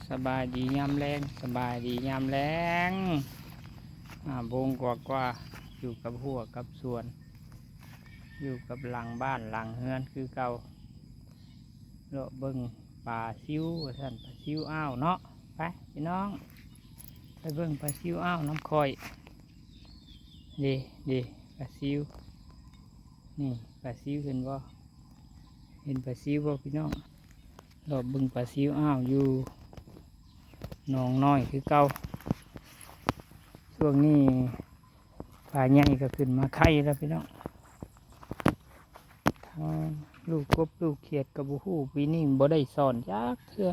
ສະບາຍດີຍາມແລງ ສະບາຍດີຍາມແລງ ອາ ໂມງກວ່າໆ ຢູ່ກັບຮົ້ວກັບສວນ ຢູ່ກັບຫຼັງບ້ານຫຼັງເຮືອນຄືເກົ່າ ເລາະເບິ່ງປາຊິວວ່າຊັ້ນ ປາຊິວອ່າວເນາະ. ໄປພີ່ນ້ອງ ໄປເບິ່ງປາຊິວອ່າວນຳຂ້ອຍ. ເດ້ ເດ້ ປາຊິວ ນີ້ປາຊິວ ເຫັນບໍ່ ເຫັນປາຊິວບໍ່ພີ່ນ້ອງ? ເລາະເບິ່ງປາຊິວອ່າວຢູ່ໜອງນ້ອຍຄືເກົ່າ. ຊ່ວງນີ້ປາໃຫຍ່ກໍຂຶ້ນມາໄຂ່ແລ້ວພີ່ນ້ອງ. ທັງລູກກົບລູກຂຽດກໍບໍ່ຮູ້ ປີນີ້ບໍ່ໄດ້ສອນຈັກເທື່ອ.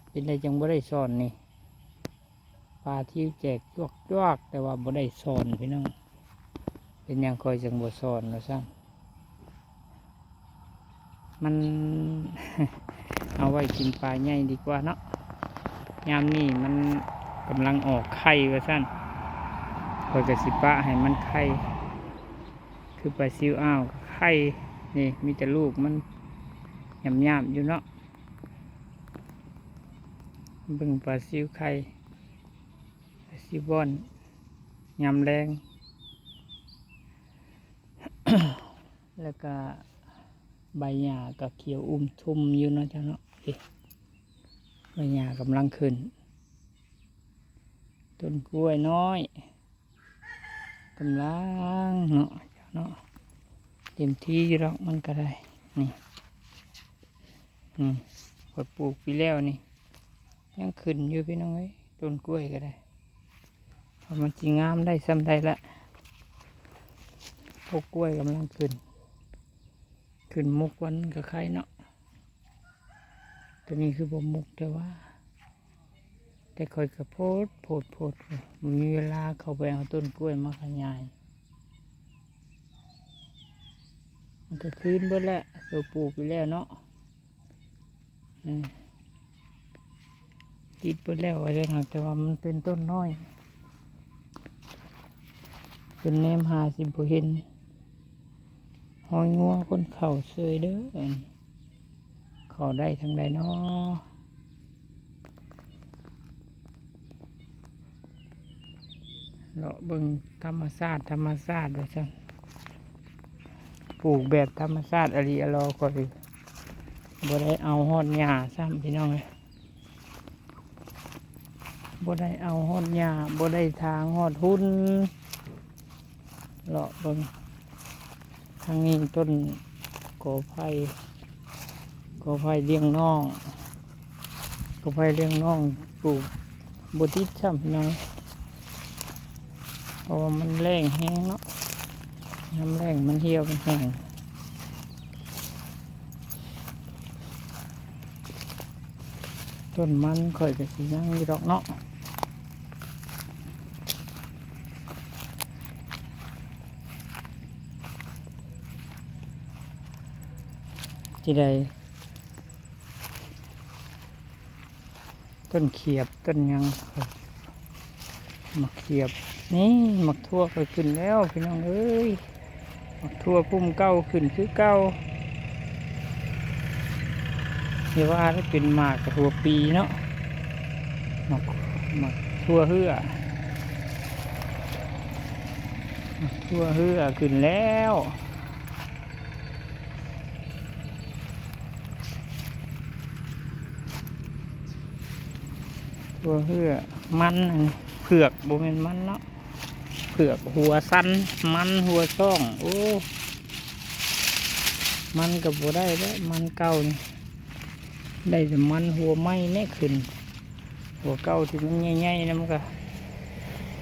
ເປັນໃດຈັ່ງບໍ່ໄດ້ສອນນີ້? ປາທິວແຈກຈວກໆ ແຕ່ວ່າບໍ່ໄດ້ສອນພີ່ນ້ອງ. ເປັນຫຍັງຂ້ອຍຈັ່ງບໍ່ສອນວ່າຊັ້ນ? ມັນ ເອົາໄວ້ກິນປາໃຫຍ່ດີກວ່າເນາະ ຍາມນີ້ມັນກຳລັງອອກໄຂ່ວ່າຊັ້ນ. ຂ້ອຍກໍຊິປະໃຫ້ມັນໄຂ່ ຄືປາຊິວອ່າວກໍໄຂ່ ນີ້ມີແຕ່ລູກມັນຫຍາບໆຢູ່ເນາະ. ເບິ່ງປາຊິວໄຂ່ ປາຊິວບ່ອນຍາມແລງ ແລ້ວກະໃບຫຍ້າກໍຂຽວອຸ່ມທຸ່ມຢູ່ເນາະເຈົ້າເນາະ. ເອີ ໃບຫຍ້າກຳລັງຂຶ້ນ ຕົ້ນກ້ວຍນ້ອຍ ກຳລັງເນາະ ເຈົ້າເນາະ ເຕັມທີ່ຢູ່ດອກມັນກໍໄດ້. ນີ້ ນີ້ ຂ້ອຍປູກປີແລ້ວນີ້ ຍັງຂຶ້ນຢູ່ພີ່ນ້ອງເອີຍ ຕົ້ນກ້ວຍກໍໄດ້. ວ່າມັນຊິງາມໄດ້ສ່ຳໃດລະ ພວກກ້ວຍກຳລັງຂຶ້ນ ຂຶ້ນໝົກກ່ອນມັນກໍໄຄເນາະ. ໂຕນີ້ຄືບໍ່ໝົກແຕ່ວ່າ ແຕ່ຂ້ອຍກໍໂພດ ໂພດ ໂພດ ບໍ່ມີເວລາເຂົ້າໄປເອົາຕົ້ນກ້ວຍມາຂະຫຍາຍ. ມັນກໍຄືນເບິດແລ້ວ ໂຕປູກຢູ່ແລ້ວເນາະ. ເອີ ຕິດເບິດແລ້ວວ່າຊັ້ນ ແຕ່ວ່າມັນເປັນຕົ້ນນ້ອຍ ຈົນແນມຫາຊິບໍ່ເຫັນຮອຍງົວຄົນເຂົ້າເສີຍເດີ້. ເຂົ້າໄດ້ທາງໃດນໍ? ເລາະເບິ່ງທຳມະຊາດ ທຳມະຊາດວ່າຊັ້ນ ປູກແບບທຳມະຊາດອະລີອະລໍ ຂ້ອຍບໍ່ໄດ້ເອົາຮອດຫຍ້າຊ້ຳ ພີ່ນ້ອງເອີຍ. ບໍ່ໄດ້ເອົາຮອດຫຍ້າ ບໍ່ໄດ້ຖາງຮອດຮຸ່ນ. ເລາະເບິ່ງ ທາງນີ້ຕົ້ນກໍໄຜ່ ກໍໄຜ່ລ້ຽງນ້ອງ ກໍໄຜ່ລ້ຽງນ້ອງ ປູກບໍ່ຕິດຊ້ຳພີ່ນ້ອງ ເພາະວ່າມັນແລ້ງແຮງເນາະ. ຍາມແລ້ງມັນຫ່ຽວມັນແຫ້ງ. ຕົ້ນມັນຂ້ອຍກໍຊິຍັງຢູ່ດອກເນາະ ຊິໄດ້ ຕົ້ນຂຽບຕົ້ນຫຍັງ ໝາກຂຽບ. ນີ້ໝາກຖົ່ວຂ້ອຍຂຶ້ນແລ້ວພີ່ນ້ອງເອີຍ ໝາກຖົ່ວພຸ່ມເກົ່າຂຶ້ນຄືເກົ່າ. ຢ່າວ່າແຕ່ເປັນໝາກກະຖົ່ວປີເນາະ ໝາກ ໝາກຖົ່ວເຮືອ ຖົ່ວເຮືອຂຶ້ນແລ້ວ. ຖົ່ວເຮືອ ມັນ ອັນ ເຜືອກ ບໍ່ແມ່ນມັນເນາະ ເຜືອກຫົວສັ້ນ ມັນຫົວຊ່ອງ. ໂອ້ ມັນກໍບໍ່ໄດ້ແລ້ວ ມັນເກົ່ານີ້ ໄດ້ແຕ່ມັນຫົວໃໝ່ແນ່ຂຶ້ນ. ຫົວເກົ່າທີ່ມັນໃຫຍ່ໆນັ້ນ ມັນກໍ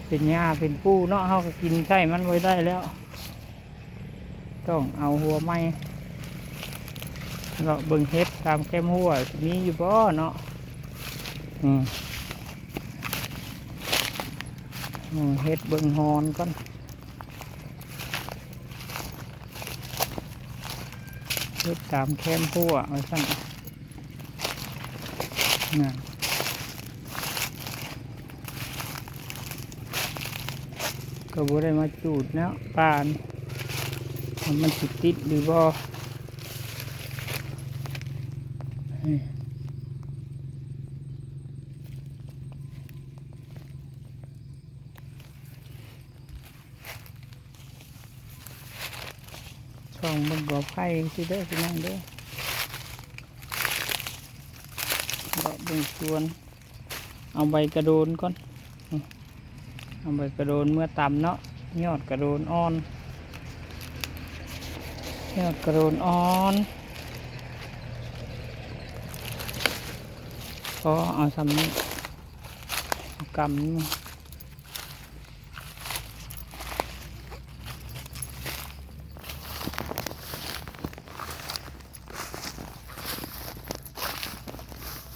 ເປັນຫຍ້າເປັນປູເນາະ ເຮົາກໍກິນໃສ່ມັນບໍ່ໄດ້ແລ້ວ. ຕ້ອງເອົາຫົວໃໝ່ ເລາະເບິ່ງເຫັດຕາມແຄມຮົ້ວ ມີຢູ່ບໍ່ເນາະ. ອືມ ເຮັດເບິ່ງຮອນກ່ອນ ເຮັດຕາມແຄມຮົ້ວວ່າຊັ້ນ. ນັ້ນ ກໍບໍ່ໄດ້ມາຈູດເນາະ ປ່ານີ້ ວ່າມັນຊິຕິດຫຼືບໍ່. ນີ້ ສ່ອງເບິ່ງກໍໄຜ່ຊີ້ເດີພີ່ນ້ອງເດີ. ເລາະເບິ່ງສວນ ເອົາໃບກະໂດນກ່ອນ. ເອົາໃບກະໂດນເມືອຕຳເນາະ. ຍອດກະໂດນອ່ອນ ຍອດກະໂດນອ່ອນ. ພໍເອົາສ່ຳນີ້ ເອົາກຳນີ້.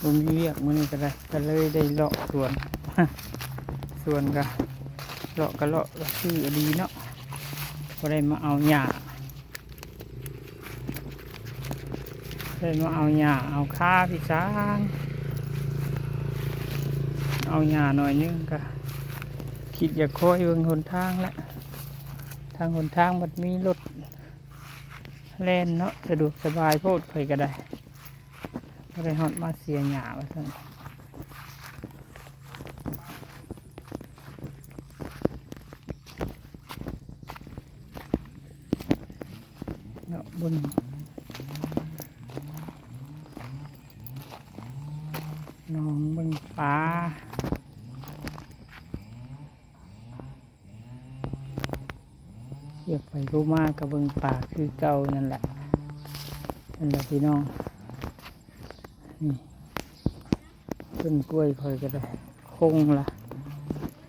ບໍ່ມີວຽກມື້ນີ້ກໍໄດ້ ກໍເລີຍໄດ້ເລາະສວນ. ສວນກໍເລາະ ກໍເລາະ ກໍຄືດີເນາະ. ບໍ່ໄດ້ມາເອົາຫຍ້າ ໄດ້ມາເອົາຫຍ້າເອົາຄາພີ່ຊ້າງ ເອົາຫຍ້າໜ້ອຍໜຶ່ງ ກໍຄິດຢາກຄອຍເບິ່ງຫົນທາງແຫຼະ. ທາງຫົນທາງບັດມີລົດແລ່ນເນາະ ສະດວກສະບາຍໂພດ. ຂ້ອຍກໍໄດ້ ບໍ່ໄດ້ຮອດມາເສຍຫຍ້າວ່າຊັ້ນເນາະ. ເບິ່ງໜອງ ເບິ່ງປາ. ຢາກໄປຜູ້ມາກໍເບິ່ງປາຄືເກົ່ານັ້ນແຫຼະ ນັ້ນແຫຼະພີ່ນ້ອງ. ນີ້ ຕົ້ນກ້ວຍຂ້ອຍກໍໄດ້ຄົງລະ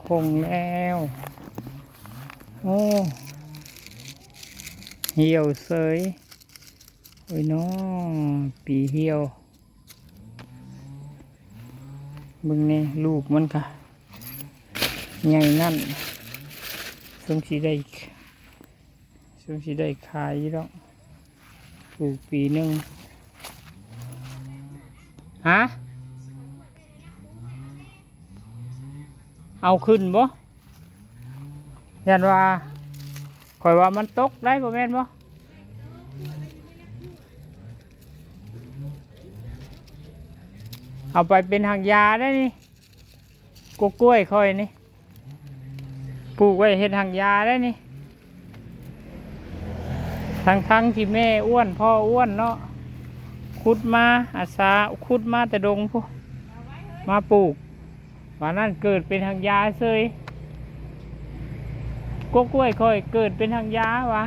ຄົງແລ້ວ. ໂອ້ ຫ່ຽວເສີຍ. ໂອ້ຍນໍ ປີຫ່ຽວ. ເບິ່ງແດ່ ລູກມັນກະໃຫຍ່ນັ້ນ ສົງຊິໄດ້ ສົງຊິໄດ້ຂາຍຢູ່ດອກ ປູກປີໜຶ່ງ. ຮະ ເອົາຂຶ້ນບໍ່? ຢ້ານວ່າ ຂ້ອຍວ່າມັນຕົກໄດ໋ ບໍ່ແມ່ນບໍ່? ເອົາໄປເປັນຮາກຢາໄດ໋ນີ້ ກົກກ້ວຍຂ້ອຍນີ້ ປູກໄວ້ເຮັດຮາກຢາໄດ໋ນີ້. ທັງໆທີ່ແມ່ອ້ວນ ພໍ່ອ້ວນເນາະ ຂຸດມາ ອາສາຂຸດມາແຕ່ດົງພຸ້ນ ມາປູກ. ວ່ານັ້ນເກີດເປັນຮາກຢາເສີຍ ກົກກ້ວຍຂ້ອຍເກີດເປັນຮາກຢາຫວາ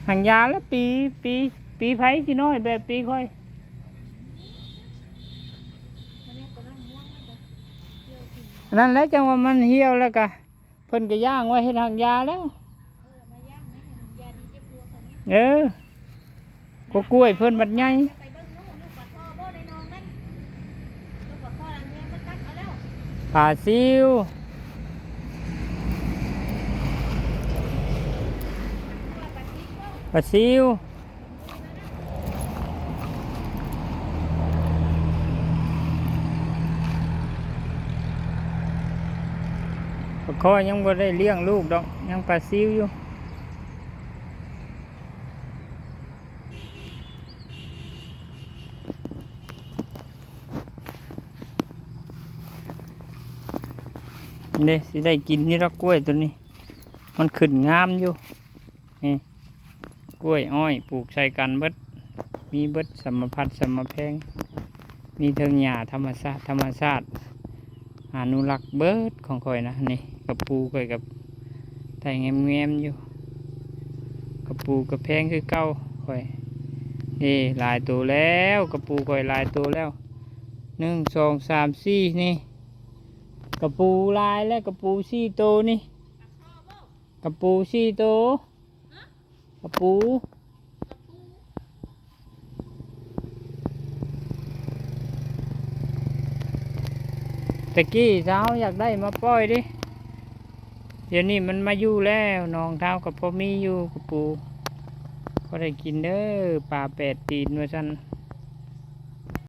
ຮາກຢາລະປີ ປີ ປີໃຜຊິນ້ອຍແບບປີຂ້ອຍ. ອັນນັ້ນແຫຼະ ຈັ່ງວ່າມັນຫ່ຽວແລ້ວກະ ເພິ່ນກໍຍ່າງໄວ້ເຮັດຮາກຢາແລ້ວ. ເອີ ກົກກ້ວຍເພິ່ນບັດໃຫຍ່. ປາຊິວ ປາຊິວ. ປາຄໍ່ຍັງບໍ່ໄດ້ລ້ຽງລູກດອກ ຍັງປາຊິວຢູ່. ເດ້ ຊິໄດ້ກິນຢູ່ດອກກ້ວຍໂຕນີ້ ມັນຂຶ້ນງາມຢູ່. ນີ້ ກ້ວຍອ້ອຍປູກໃສ່ກັນເບິດ ມີເບິດສຳມະພັດສຳມະແພງ ມີເທິງຫຍ້າທຳມະຊາດ ທຳມະຊາດ ອະນຸລັກເບິດຂອງຂ້ອຍນະ. ນີ້ກະປູຂ້ອຍກະໄດ້ແງມໆຢູ່ ກະປູກະແພງຄືເກົ່າຂ້ອຍ. ເດ້ ຫຼາຍໂຕແລ້ວ ກະປູຂ້ອຍຫຼາຍໂຕແລ້ວ ໜຶ່ງ ສອງ ສາມ ສີ່ ນີ້ ກະປູຫຼາຍແລ້ວ ກະປູສີ່ໂຕນີ້ ກະປູສີ່ໂຕ ກະປູ. ແຕ່ກີ້ເຮົາຢາກໄດ້ມາປ່ອຍເດ້ ດຽວນີ້ມັນມາຢູ່ແລ້ວ ໜອງເຮົາກໍພໍມີຢູ່ ກະປູ ພໍໄດ້ກິນເດີ ປາແປດຕີນວ່າຊັ້ນ.